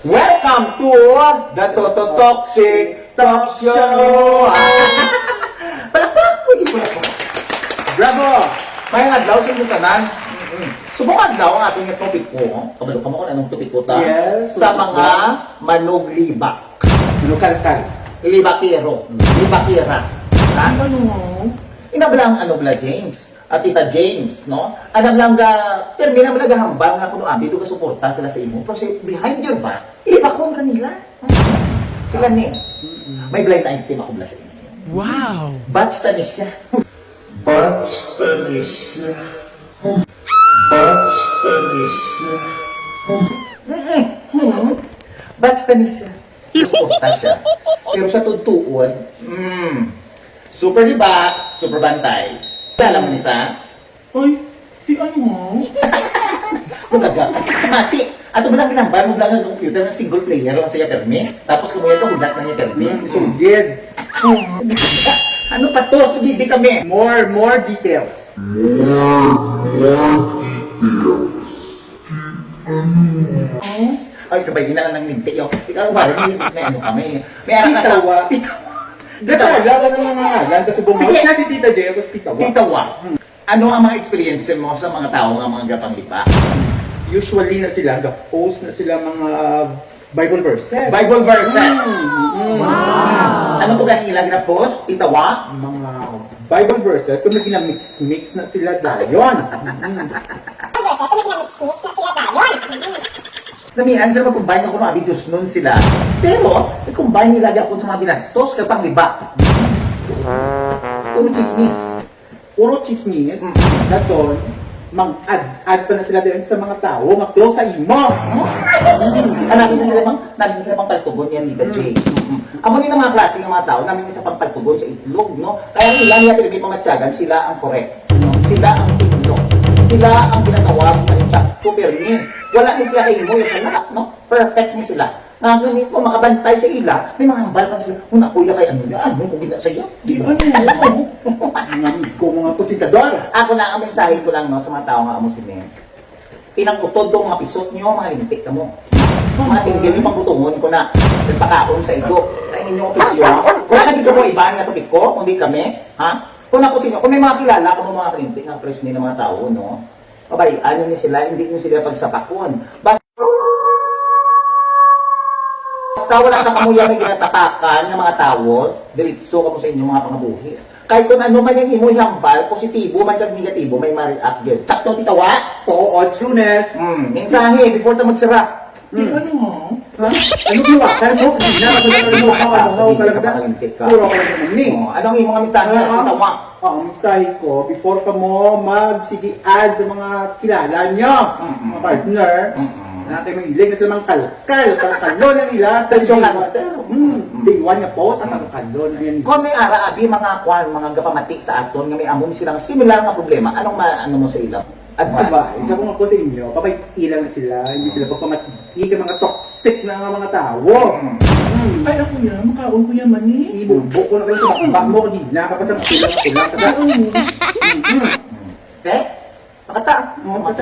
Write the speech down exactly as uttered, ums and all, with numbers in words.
Welcome to the Toto Toxic Talk Show! Palakpak! Uy, palakpak! Bravo! Mayang adlaw sa inyo tanan. Mm-mm. Subong adlaw ang aton nga topiko. Kabalo ka mo kung anong topiko ta? Yes, Sa what is mga that? manuglibak. Manukalkal. Libakero. Libakera. Ha? Ano? Inabla ang ano bla, James? At Tita James, no? Anam lang ga, termina mo nagahambal nga kuno abi do suporta sila sa imo. Pero si, behind your back, libakon ka nila. Sila ni. May blind item ako bla sa inyo. Wow! Batch ta ni siya. Batch ta ni siya. Batch ta ni siya. Mm-mm. Batch ta ni siya. Suporta siya. Pero sa totoo, mm, super libak, super bantay. Kilala mo ni sa? Ay, di ano mo? Magaga. Mati, ato mo lang ginambal mo lang ang computer ng single player lang siya permi. Tapos kung ito, hulat na niya permi. Mm, sugid. Ano pa to? Sugid di kami. More, more details. More, more details. Ay, kabay na lang ng linti, oh. Ikaw, wala, may, may ano kami. May anak ka sa Titawa. Titawa. Kasi wala ka sa mga ngalan, kasi bumuhos Sige. na si Tita J, tapos Titawa. Titawa. Hmm. Ano ang mga experience mo sa mga tao nga mga gapangliba? Usually na sila, ga-post na sila mga Bible verses. Bible verses. Mm, mm. Wow. Ano po ganun ilang na-post? Titawa? Mga Bible verses, kung naging mix-mix na sila dayon. Mm. Namian sila mag-combine ako mga videos nun sila. Pero, i-combine nila gyapon sa mga binastos kag pangliba. Puro chismis. Puro chismis. Mm. Dason, mag-add-add pa na sila din sa mga tao nga close sa imo. Hanapin na sila pang, hanapin na sila pang paltugon yan, Tita J. Mm. Amo ni mga klase ng mga tao, namin isa pang paltugon sa itlog, no? Kaya nila niya pinagay pamatyagan, sila ang correct. No? Sila ang tino. Sila ang ginatawag ng Jack Cooper ni. Wala ni sila kay Himoy sa lahat, no? Perfect ni sila. Nga gani ko makabantay sa ila, may mga hambal pa sila. Kung ako ila kay ano niya, ano ko gina sa iya? Di ano, ano? Mga amigo, mga konsiltador. Ako na ang mensahe ko lang, no, sa mga tao nga amo sini. Pinang-utod to mga pisot niyo, mga lintik kamo. Mga tinggi ni pagbutungon ko na nagpakaon sa igo. Kaya ninyo opisyo, ha? Wala na dito mo iba nga topiko, kundi kami, ha? Kung ako sa inyo, kung may mga kilala kamo mga kalintik nga fresh ni ng mga tao, no? Abay, ano ni sila, hindi nyo sila pagsapakon. Basta, basta wala sa kamuya may ginatapakan nga mga tawo, diritso kamo sa inyong mga pangabuhi. Kahit kung ano man yung imo ihambal, positibo man kag negatibo, may ma-react gyud. Sakto, Tita Wa? Oo, trueness. Mm, mensahe, before ta magsira. Di ano mo? Ha? Ano ginawa? Kaya mo, hindi na, ano na, ano ka, ano ka, ano ka, Hindi ka ano ka, makalintik ka. Puro ka lang naman ni. Oh, anong imo nga mensahe, Ah, Tita Wa? Oh, ang mensahe ko, before ka mo magsige add sa mga kilala nyo, Mm-mm. mga partner, Mm-mm. na kayo mahilig na sila mang kalkal, kalkalo na nila, Special especially character. Mm, Mm. day one nga post, ang Mm. kalkalo na yan. Kung may ara, abi, mga kwan, mga gapamati sa aton nga may amon silang similar nga problema, anong ma-, ano mo sa ilang advice? Advice, ako nga po sa inyo, papay-, ilang na sila, hindi sila pagpamati. Hindi ka mga toxic na nga mga tawo. Mm. Mm. Ay, ako yan. Makaon ko yan, mani. Ibubok ko na kayo sa bakbak mo. Hindi na ka pa sa makulang-kulang ka. Ano? Mm. Eh? Makata. Oh, makata.